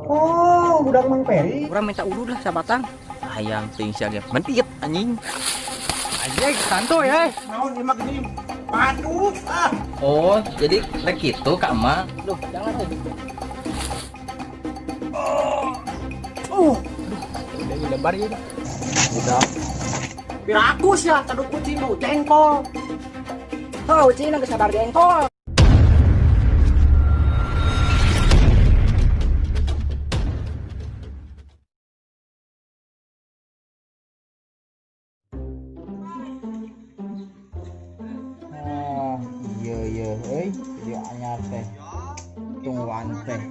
Oh, budak Mang Peri. Urang minta udud lah sabatang. Hayang ting sia ge mentit anjing. Anjing santuy eh. Naon ieu mah gini? Padu ah. Oh, jadi rek kitu ka Emang. Duh, jangan tuh. Udah lebar ya. Budak. Pirakus ya, taduk kucing nu jengkol. Oh, ucing geus sabar jengkol. Oh, iya iya euy, jadi anyar teh. Tungguan teh.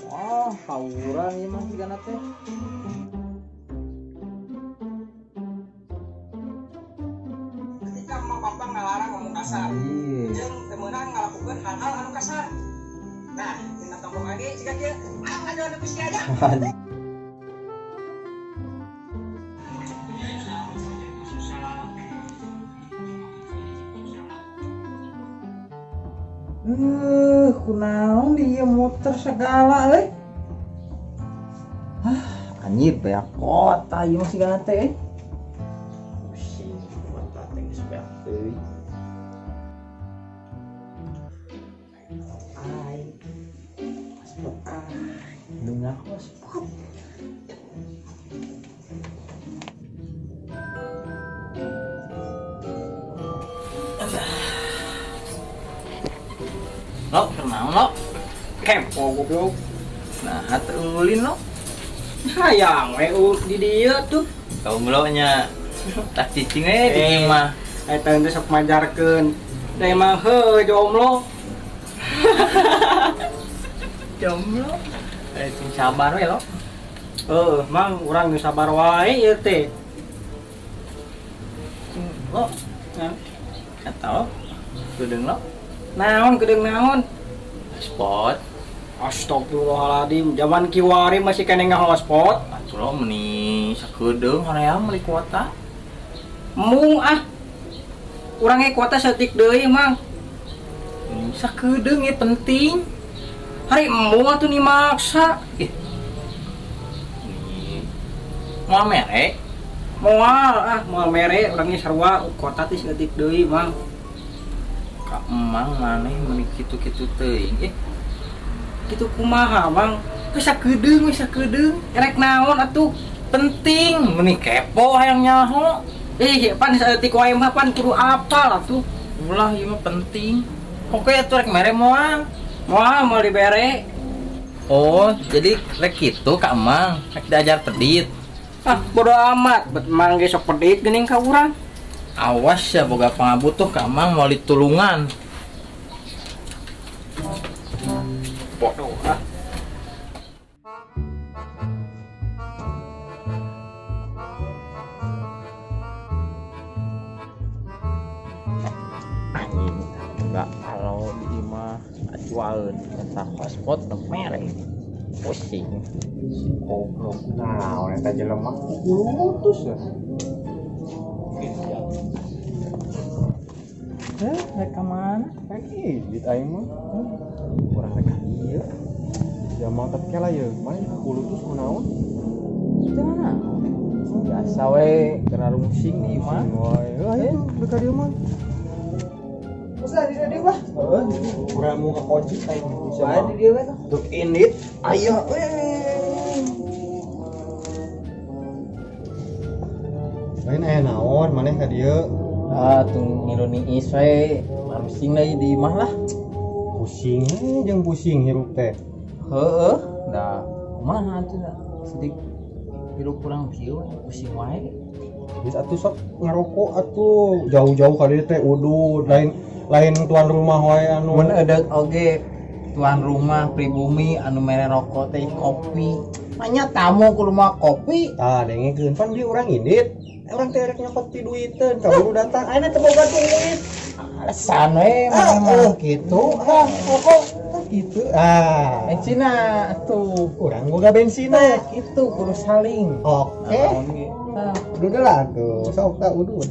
Wah, tawuran ieu mah sigana teh. Ketika Mang Bambang ngalarang ngomong kasar, jeung teu meunang ngalakukeun hal-hal anu kasar. Nah, dina tongkrongan ge siga kieu, ah ngajual ku sia aja. Kunaon dia muter segala euy. Hah, anjir banyak kota ieu mah sigana teh. Pusing kota teh geus beak teuing. Ai. Hotspot ah. Nunggu hotspot. Lo, kenaon lo? Kepo goblok. Nah, hati ulin lo. Hayang we di dieu tuh. Kaum lo nya tak cicing we di imah. Eta teh sok majarkeun. Da emang heuh jomblo. Jomblo. Eh, sing sabar we lo. Heuh, Mang, urang geus sabar wae ieu teh. Sing lo. Nah. Eta lo. Geudeung lo. Naon geudeung naon? Spot. Astagfirullahaladzim, zaman kiwari masih kene ngahotspot. Atuh lo meni sakedeung hoream meuli kuota. Mung ah. Urang ge kuota saeutik deui, Mang. Sakedeung ge penting. Hari embung atuh ni maksa. Ih. Moal mere? Moal ah, moal mere urang ge sarua kuota teh saeutik deui, Mang. Ka emang maneh meuni kitu-kitu teuing. Ih. Kitu kumaha, Mang? Geus sakedeung, geus sakedeung. Erek naon atuh? Penting, meuni kepo hayang nyaho. Ih, pan saeutik wae mah pan kudu apal atuh. Ulah ieu mah penting. Oke atuh rek mere moal. Moal moal dibere. Oh, jadi rek kitu ka emang, rek diajar pedit. Ah, bodo amat, bet mang ge sok pedit geuning ka urang. Awas ya boga pangabutuh ka emang moal ditulungan. Bodoh ah. Anjing, enggak kalau di imah acuan eta hotspot nu mere. Pusing. Goblok. Naon eta jelema kukulutus ya. Eh, rek ka mana? Rek indit aing mah. Kurang rek ka dieu. Ya mau tapi kela ye, mana kukulutus kunaon? Teu naon. Biasa we keur rungsing di imah. Wae, heuh ayo rek ka dieu mah. Usah di dieu mah. Heeh, urang mau ngakunci aing Bae di dieu we tuh. Duk indit, ayo we. Lain aya naon maneh ka dieu? Ah, tung ngilu niis we, marusing deui di imah lah. Pusing jeung pusing hirup teh. Heeh, da kumaha atuh da sedik hirup kurang kieu pusing wae. Geus atuh sok ngarokok atuh jauh-jauh ka dieu teh udud lain lain tuan rumah wae anu. Mun eudeuk oge tuan rumah pribumi anu mere rokok teh kopi. Manya tamu ke rumah kopi. Tah dengekeun pan bieu urang indit. Urang teh rek nyokot ti duiteun kaburu datang ayeuna teu boga duit. Alasan we maneh mah kitu. Ah, rokok gitu. Ah, bensina atuh. Urang boga bensina. Nah, kitu kudu saling. Oke. Naon ge. Nah, udud lah tuh. Sok tah udud.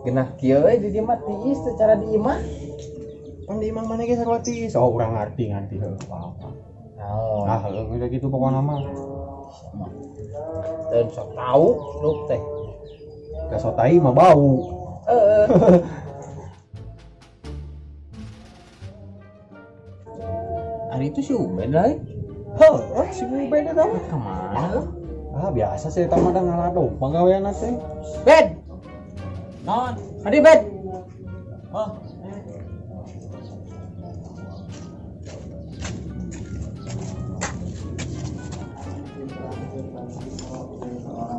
Genah kieu we di dieu mah tiis teh cara di imah. Pan di imah maneh ge sarua tiis. Oh, urang ngarti heuh apa. Naon? Ah, heuh udah gitu pokona mah. Sama. Teu sok tau lu teh. Da sok tai mah bau. Heeh. Hari itu si Ubed lah. Heuh, si Ubed eta mah. Kemana? Ah, biasa sih eta mah da ngaladong pagaweanna teh. Bed. Naon? Hadi Bed. Oh.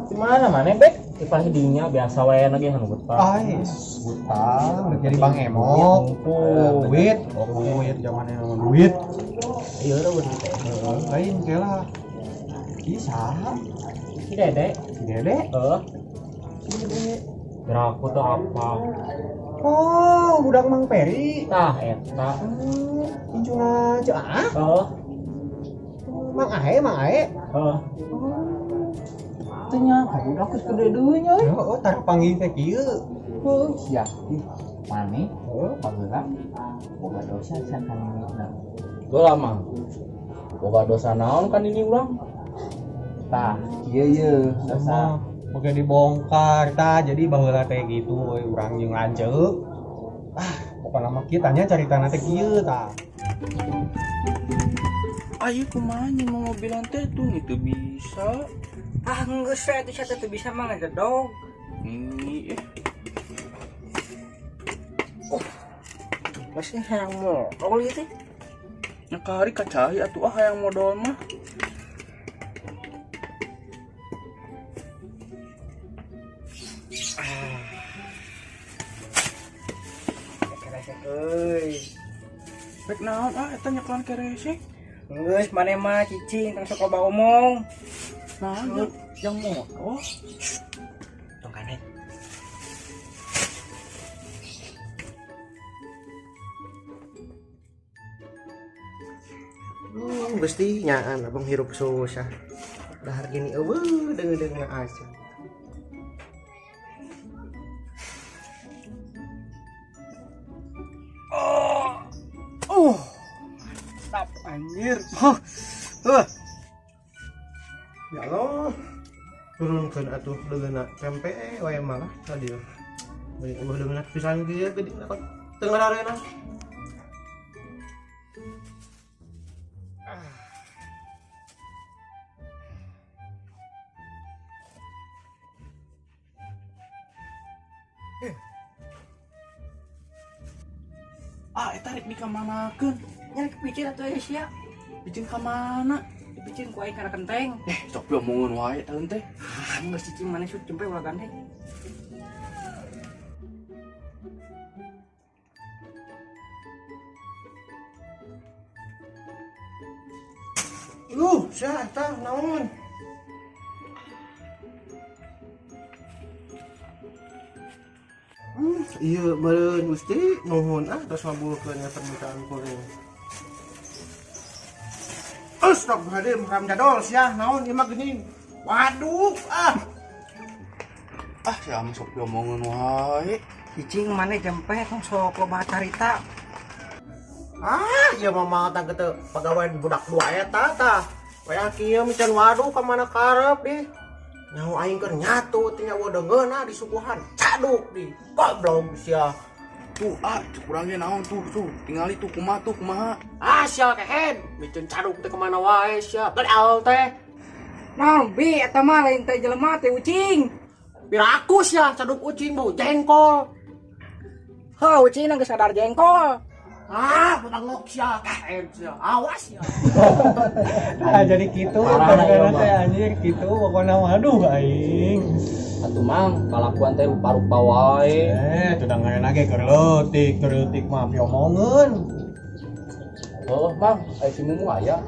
Di mana mana Bed? Di paling dinya biasa wae lagi anu betah. Ais, hutang udah jadi Bang Emok. Duit, oh duit zamannya nama duit. Iya udah duit teh. Lain kela. Ih, saha? Si Dede. Si Dede? Heeh. Si Dede. Kira aku tuh apa? Oh, budak Mang Peri. Tah eta. Incuna Ceu Ah. Heeh. Mang Ae, Mang Ae. Heeh. Teu nya, budak geus gede deui nya euy. Heeh, tara panggih teh kieu. Heuh, sia. Ih, maneh Heeh. baheula boga dosa sia ka ninina. Geula mah. Boga dosa naon kan ini urang? Tah, kieu ye dosa. Oke dibongkar tah jadi baheula teh gitu euy urang jeung lanceuk. Ah, pokona mah kieu tanya caritana teh kieu tah. Ayo kumaha nyi mau mobilan teh tuh itu bisa. Ah, geus we atuh sia teh bisa mah ngegedog. Ini Geus hayang modol ieu teh. Nya kahari kacai atuh ah hayang modol mah. Keresek euy. Rek naon ah eta nyekelan keresek. Geus maneh mah cicing tong sok loba omong. Nah, yang modol. Tong kane. Gusti nyaan abang hirup susah. Dahar gini eueuh deungeun-deungeun aja. Oh. Mantap anjir. Ya Allah. Turunkeun atuh deungeunna tempe wae malah tadi. Beuh eueuh deungeunna pisan kieu geuning teu ngarareuna. Ah, eta rek dikamanakeun? Nya rek picin atuh aya sia. Picin ka mana? Dipicin ku aing kana kenteng. Sok diomongeun wae taeun teh. Ah, geus cicing maneh sut jempe ulah gandeng. Luh, sia eta naon? Iya, meureun Gusti nuhun ah tos ngabulkeun nya permintaan kuring. Astagfirullahaladzim, haram jadol sia naon ieu mah geuning. Waduh, ah. Ah, sia mah sok diomongeun wae. Cicing maneh jempe tong sok loba carita. Ah, ieu mah mah tang teu pagawean budak dua eta tah. Wayah kieu mican waduh ka mana karep dih. Nyaho aing keur nyatu teh nyawa deungeunna disuguhan caduk di goblok sia. Tuh ah cek urang ge naon tuh tuh tingali tuh kumaha tuh kumaha. Ah sia kehed miceun caduk teh kemana wae sia. Gedal teh. Naon bi eta mah lain teh jelema teh ucing. Piraku sia caduk ucing bau jengkol. Heuh ucing geus sadar jengkol. Ah, bengok sia, kehed sia. Awas sia. Nah, jadi gitu Parah, teh anjir gitu pokoknya waduh aing. Atuh mang kalakuan teh rupa-rupa wae. Tuh dengerin lagi keur leutik mah piomongeun. Oh, mang, aya si Mumu aya.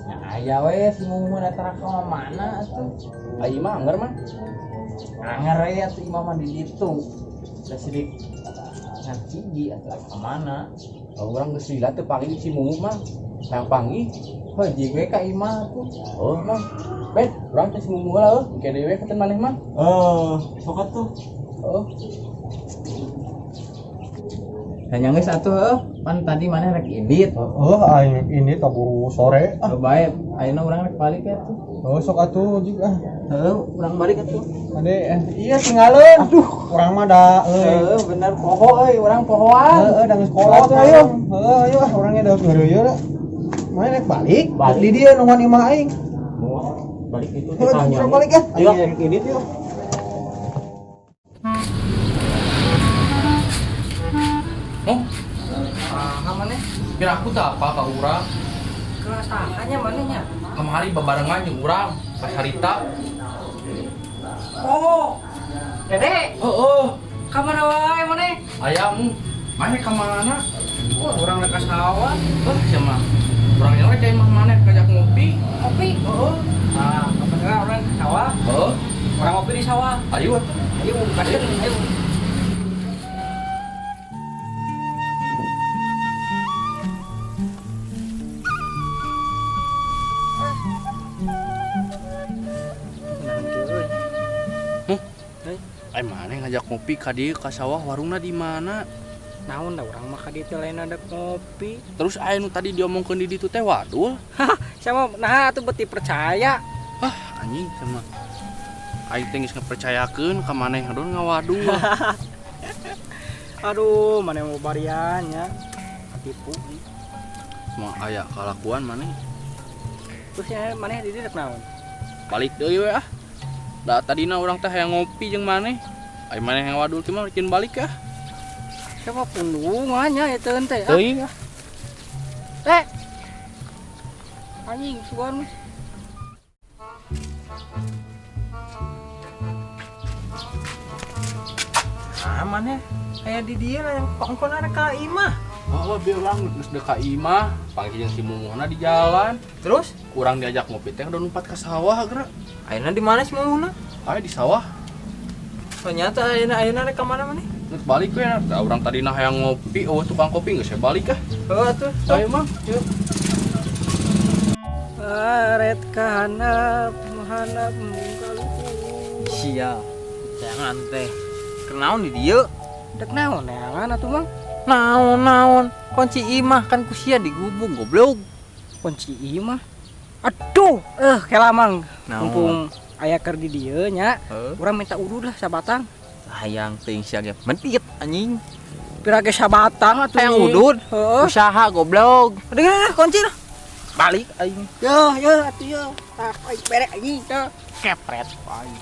Nya aya we si Mumu datang ka mana atuh? Aya mah anggar mah. Anggar we atuh imah mah di ditu. Da sidik ngan hiji atuh ka mana? Urang geus lila teu panggih si Mumu mah. Hayang panggih. Heuh jeung we ka imah atuh. Oh, mang. Bet, urang teh si Mumu heula euy. Engke deui we katen maneh mah. Oh, sok atuh. Oh. Hanya geus atuh heuh, pan tadi maneh rek indit. Heeh, aing ini kaburu sore. Ah, bae, ayeuna urang rek balik atuh. Oh, sok atuh jig ah. Heuh, urang balik atuh. Ade, iya tinggalin. Aduh, urang mah da euy. Heuh, bener poho euy, urang pohoan. Heeh, da geus kolot ayo. Heeh, ayo ah urangnya da geureuy da. Mana rek balik? Balik di dieu nungguan imah aing. Balik itu tanya. Balik ah. Ayo rek indit yuk. Oh. Ah, maneh? Kira aku tak apa ka urang. Kelas hanya manehnya. Kamari babarengan jeung urang pas harita. Oh. Dede. Heeh. Ka mana wae maneh? Aya mu. Maneh ka mana? Wah, urang rek ka sawah. Heuh, sia mah. Urang nya rek ka imah maneh ngajak ngopi. Ngopi? Heeh. Ah, kapan urang ka sawah? Heeh. Urang ngopi di sawah. Ayo atuh. Ayo, kasieun, ayo. Ai maneh ngajak ngopi ka dieu ka sawah warungna di mana? Naon da urang mah ka dieu teh lain ada ngopi. Terus aya nu tadi diomongkeun di ditu teh wadul. Hah, sama nah atuh beuti percaya. Ah, anjing sama. Aing teh geus ngapercayakeun ka maneh ngadon ngawadul. Aduh, maneh mau barian nya. Katipu. Semua aya kalakuan maneh. Terus ya maneh di dieu rek naon? Balik deui we ah. Da tadina urang teh hayang ngopi jeung maneh. Ai maneh yang wadul teh mah bikin balik ah. Siapa pundungannya eta teh? Teuing ah. Eh. Anjing sugan. Ah, maneh aya di dieu lah yang kongkon ada ka imah. Oh, bieu urang geus deuk ka imah, panggil jeung si Mumuhna di jalan. Terus kurang diajak ngopi teh udah numpat ka sawah geura. Ayeuna di mana si Mumuhna? Aya di sawah. Ternyata ayeuna rek ka mana maneh? Geus balik we, da urang tadina hayang ngopi, eueuh tukang kopi geus balik ah. Heuh atuh. Ayo mah. Yuk. Aret ka handap, handap kaluhur. Sia. Jangan teh. Kenaon di dieu? Dek naon neangan atuh Mang? Naon-naon, kunci imah kan ku sia digubung goblok. Kunci imah? Aduh, kela Mang. Mumpung aya keur di dieu nya, urang minta udud lah sabatang. Hayang teuing sia ge mentit anjing. Pira ge sabatang atuh. Hayang udud, heeh. Usaha goblok. Aduh, kunci lah. Balik aing. Yo, yo atuh yo. Tah aing berek anjing teh. Kepret aing.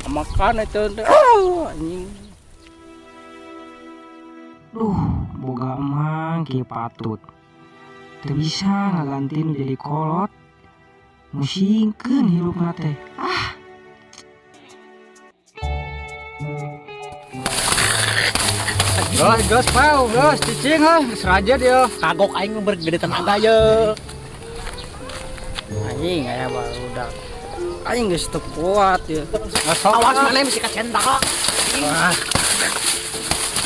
Makan eta teh. Oh, anjing. Duh, boga emang kieu patut. Teu bisa ngagantiin jadi kolot. Musingkeun hirupna teh. Ah. Geus, geus pau, geus cicing heuh, geus raja dia. Kagok aing bergede tenaga ye. Anjing aya barudak. Aing geus teu kuat ye. Awas maneh mesti kacentak. Wah.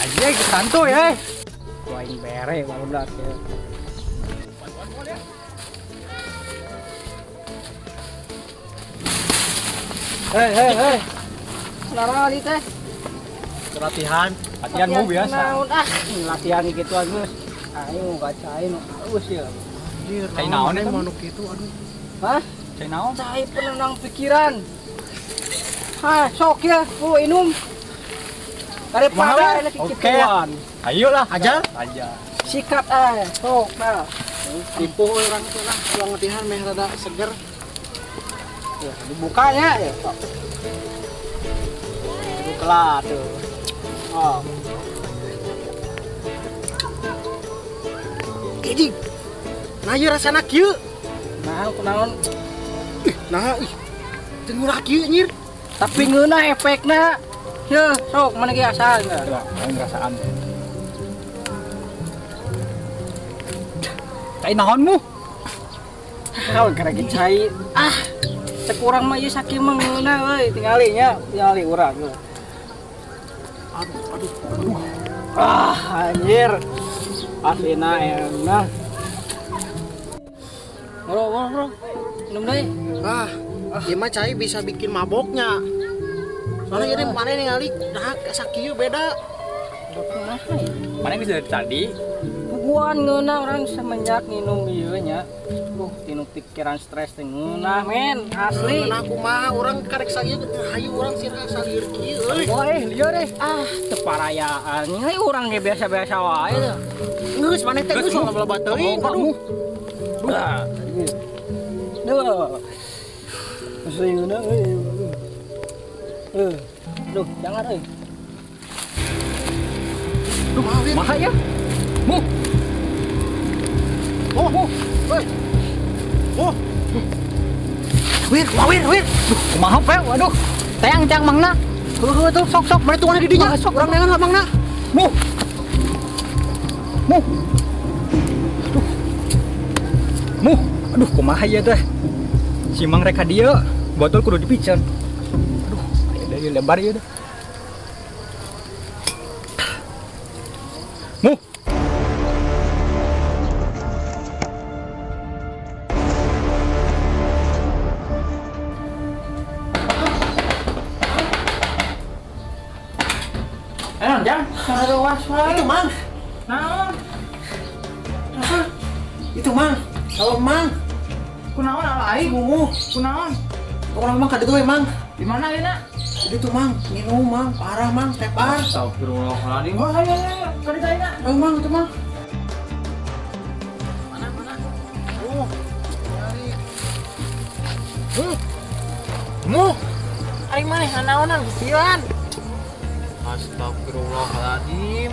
Anjing santuy eh. Ku aing bere barudak ye. Hei, hei, hei. Naon ieu teh? Latihan, latihan mu biasa. Naon ah, latihan gitu geus. Aing mau bacain halus ya. Cai naon eta manuk kitu aduh. Hah? Cai naon? Cai penenang pikiran. Hah, sok ya, ku inum. Daripada enak kikituan. Ayo lah, aja. Aja. Sikat sok nah. Tipu orang tuh lah, pulang latihan meh rada seger. Ya, dibukanya ya. Dibuka lah tuh. Oh. Anjing. Nah, ieu rasana kieu. Nah, kunaon? Ih, nah ih. Teu ngurah kieu nyir. Tapi ngeunah efekna. Yeuh, sok mana ge asal Lah, aing rasaan. Cai naon mu? Naon gara ge cai. Ah, cek urang mah ieu sakieu mah ngeunah euy, tingali nya, tingali urang. Aduh, aduh, aduh. Ah, anjir. Aslina enak. Bro, bro, bro. Minum deui. Ah, ieu mah cai bisa bikin maboknya. Soalnya jadi mana ningali nah sakieu beda. Kumaha ya? Mana geus dari tadi? Puguan ngeunah urang semenjak nginum ieu nya. Duh, tinu pikiran stres teh ngeunah men, asli. Ngeunah kumaha urang karek sakieu hayu urang sirah salir kieu euy. Wah, lieur eh. Ah, teu parayaan. Ini urang ge biasa-biasa wae teh. Geus maneh teh geus loba-loba teuing. Aduh. Duh. Asli ngeunah euy. Duh, jangan euy. Duh, maha ya? Muh. Oh, hei. Oh. Wir, wir. Duh, kumaha pe? Waduh. Teang-teang mangna. Heuh tuh, sok-sok mari tungan di dinya. Sok urang neangan mangna. Muh. Muh. Duh. Muh. Aduh, kumaha ieu teh? Si Mang rek ka dieu, botol kudu dipiceun. Aduh, aya deui lebar ieu teh. Muh. Jang, itu Mang. Naon? Itu Mang. Kalau Mang. Kunaon ala aing? Mumu. Kunaon? Orang Mang ka ditu we Mang. Di mana ieu na? Di ditu Mang, nginum Mang, parah Mang, tepar. Astagfirullahaladzim. Oh, ayo ayo, ka ditu ayeuna. Ayo Mang, itu Mang. Mana mana? Oh. Nyari. Mu. Ari maneh naonan gustian. Astagfirullahaladzim.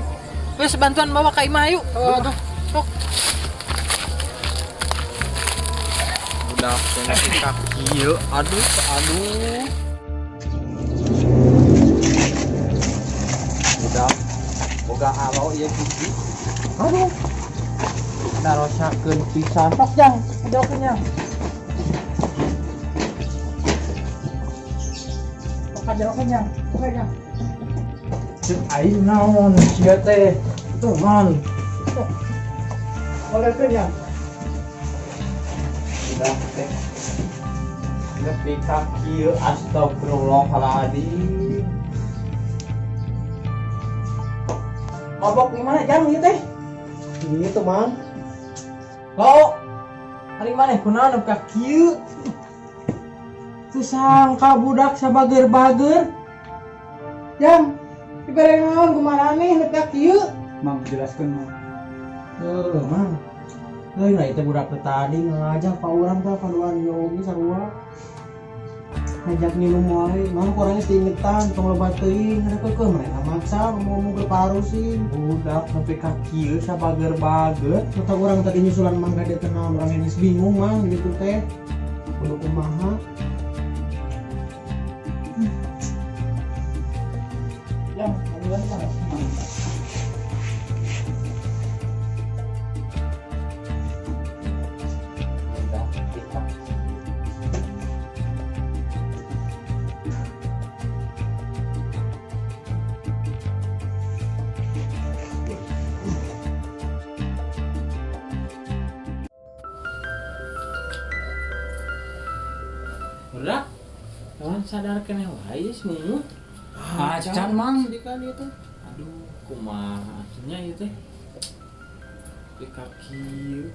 Wes bantuan bawa ka imah ayo. Aduh, sok. Udah penyakit kaki ya. Aduh, aduh. Udah boga alo ieu gigi. Aduh. Narosakeun pisan. Sok jang, jauhkeun jang. Sok kajerokeun jang. Oke jang. Cek aing naon sia teh. Tuhan. Olehkeun jang. Udah teh. Nepi ka kieu astagfirullahaladzim. Mabok di mana jang ieu teh? Gitu Mang. Lo. Ari maneh kunaon nepi ka kieu? Teu sangka budak sabager-bager. Jang, dibere naon kumaha nih nepi ka kieu? Mang, jelaskeun Mang. Heuh, Mang. Heuh, nah itu budak tadi ngajak ka urang tah kaduan yogi sarua. Ngajak minum wae, Mang kurangnya tingetan tong loba teuing, ada keukeuh mereka maksa ngomong ke paru sih. Budak nepi ka kieu sabager-bager. Kata urang tadi nyusulan Mang ka dieu teh naon, urang geus bingung Mang gitu teh. Kudu kumaha? Jang, kaduan mah. Udah kita. Udah, kawan sadar keneh wae si Mumu. Acan Mang. Sedikan ieu teh. Aduh, kumaha atunya ieu teh. Di kaki.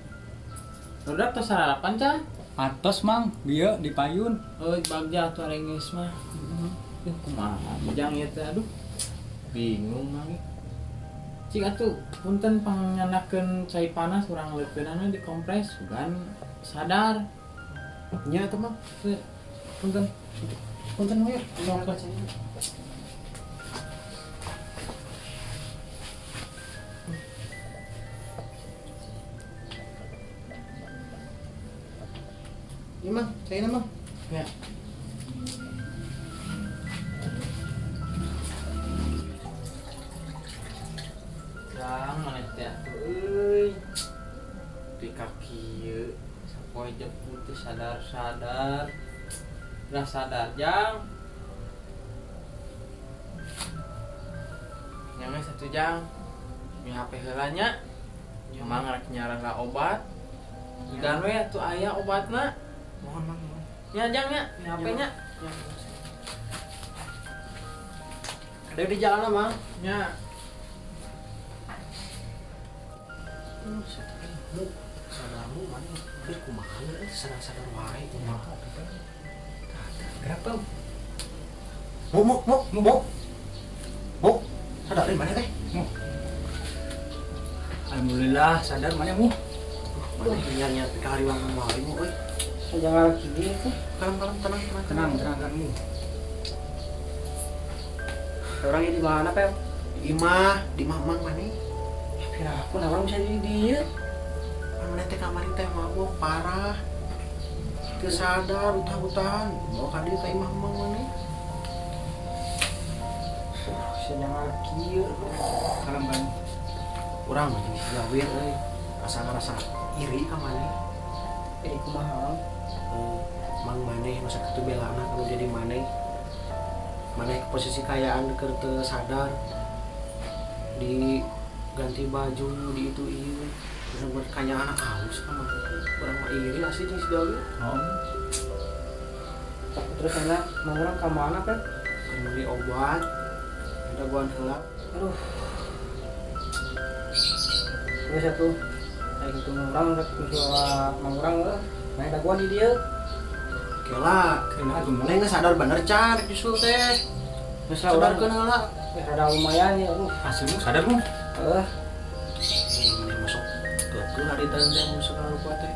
Udah tos sarapan can? Atos Mang, bieu di payun. Euy, bagja atuh arengeus mah. Duh, kumaha jang ieu teh aduh. Bingung Mang. Cik atuh punten pangnyanakeun cai panas urang leukeunana dikompres sugan sadar. Nya atuh Mang. Punten. Punten we. Iya Mang, caina Mang. Ya. Jang maneh teh atuh euy. Di kaki ieu sapoe jeput teh sadar-sadar. Udah sadar jang. Nyame satu jang. Mi HP heula nya. Mang rek nyarana obat. Dan we atuh aya obatna. Mohon Mang, mohon. Nya jang nya, mi HP nya. Ya. Ada di jalan Mang. Nya. Sadarmu mana? Hampir kumaha euy, sadar-sadar wae kumaha. Gerak tau. Mu mu mu mu. Mu. Sadar mana teh? Mu. Alhamdulillah sadar mana mu. Mana nyar-nyar pikariwang wae mu euy. Jangan lagi teh. Kalem kalem tenang tenang. Tenang tenang kan mu. Orang ini di mana, Pel? Di imah, di imah mang mana? Ya piraku nah orang bisa di dieu. Mana teh kamari teh mabok parah. Teu sadar utah-utahan. Bawa ka dieu ka imah mang mana? Bisa lagi. Kalem kan. Urang mah jeung si Jawir euy. Asa ngarasa iri ka maneh. Iri kumaha? Mang maneh nu sakitu belana anu jadi maneh. Maneh posisi kayaan keur teu sadar. Diganti baju, di itu ieu. Bener-bener kayaan halus ka maneh. Urang mah iri asli jeung si Jawir. Oh. Terus enak, mang urang ka mana, Pel? Keur meuli obat. Dagoan heula. Aduh. Terus satu, kayak gitu ngurang, rek misalnya mangurang eueuh, main dagoan di dieu. Kela, Kela tuh mu. maneh geus sadar bener can rek nyusul teh. Terus lah urang Sadarkeun heula. Rada lumayan ya, aduh. Hasilmu sadar mu. Heeh. Maneh masuk keukeun hari teh teh mun segala rupa teh.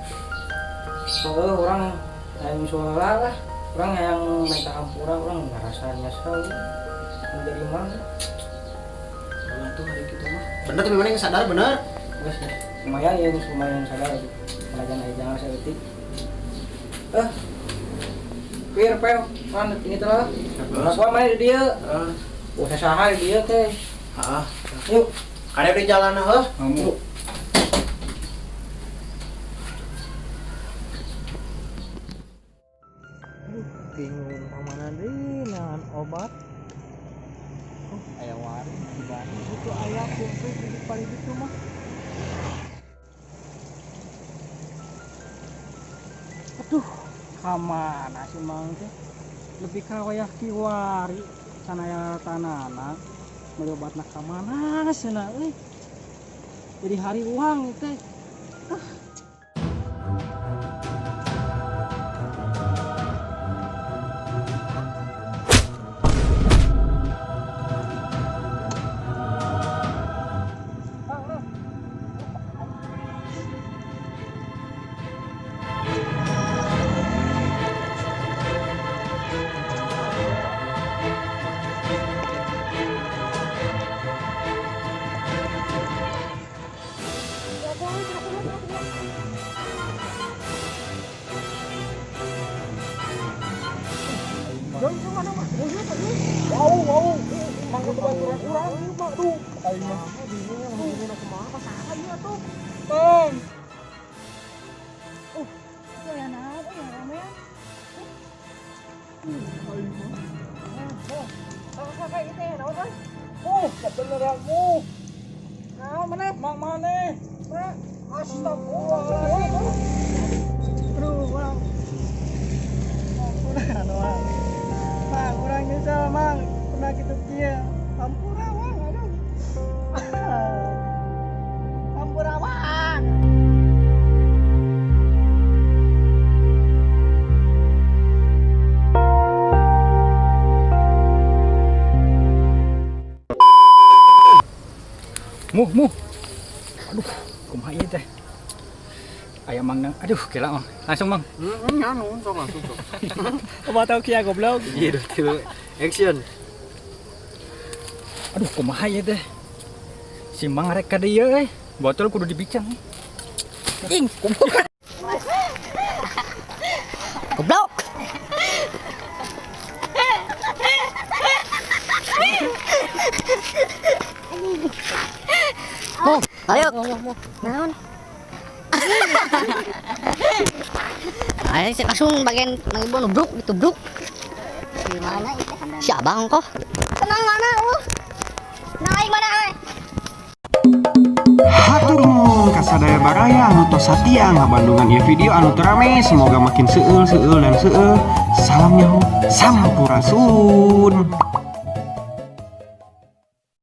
Heeh, urang hayang nyusul heula lah. Urang hayang minta hampura, urang ngarasa nyesel menjadi mang. Heula tuh hari kitu mah. Bener tapi maneh geus sadar bener. Geus lumayan ya, geus lumayan sadar gitu. Senajan aya jangan saeutik. Pir, pel, kan ini teh lah. Gua main di dieu. Heeh. Oh, saha di dieu teh. Heeh. Yuk. Kade di jalan heuh. Kamu. Bingung ka mana deui nahan obat. Oh, aya warung di Bandung itu aya kumpul di paling itu mah. Aduh, ka mana sih mang teh? Lebih ka wayah kiwari sanaya tanana meuli obatna ka mana cenah euy. Jadi hari uang teh. Ah. Mang, urang nyesel, Mang. Pernah kitu kieu. Hampura, Mang. Aduh. Hampura, Mang. Muh, muh. Aduh, kumaha ieu teh? Aya mang nang. Aduh, kela mang. Langsung mang. Heeh, anu sok langsung sok. Apa tau kia goblok. Iya, dulu action. Aduh, kumaha ieu teh? Si mang rek ka dieu euy. Botol kudu dibicang. Ing, kumaha? Goblok. Oh, ayo. Naon? Ayo langsung bagian nang bruk gitu bruk. Gimana itu? Si abang kok. Tenang mana lu? Naik mana euy? Hatur nuhun ka sadaya baraya anu tos satia ngabandungan ieu video anu teu rame, semoga makin seueul seueul dan seueul. Salam nyaho, sampurasun.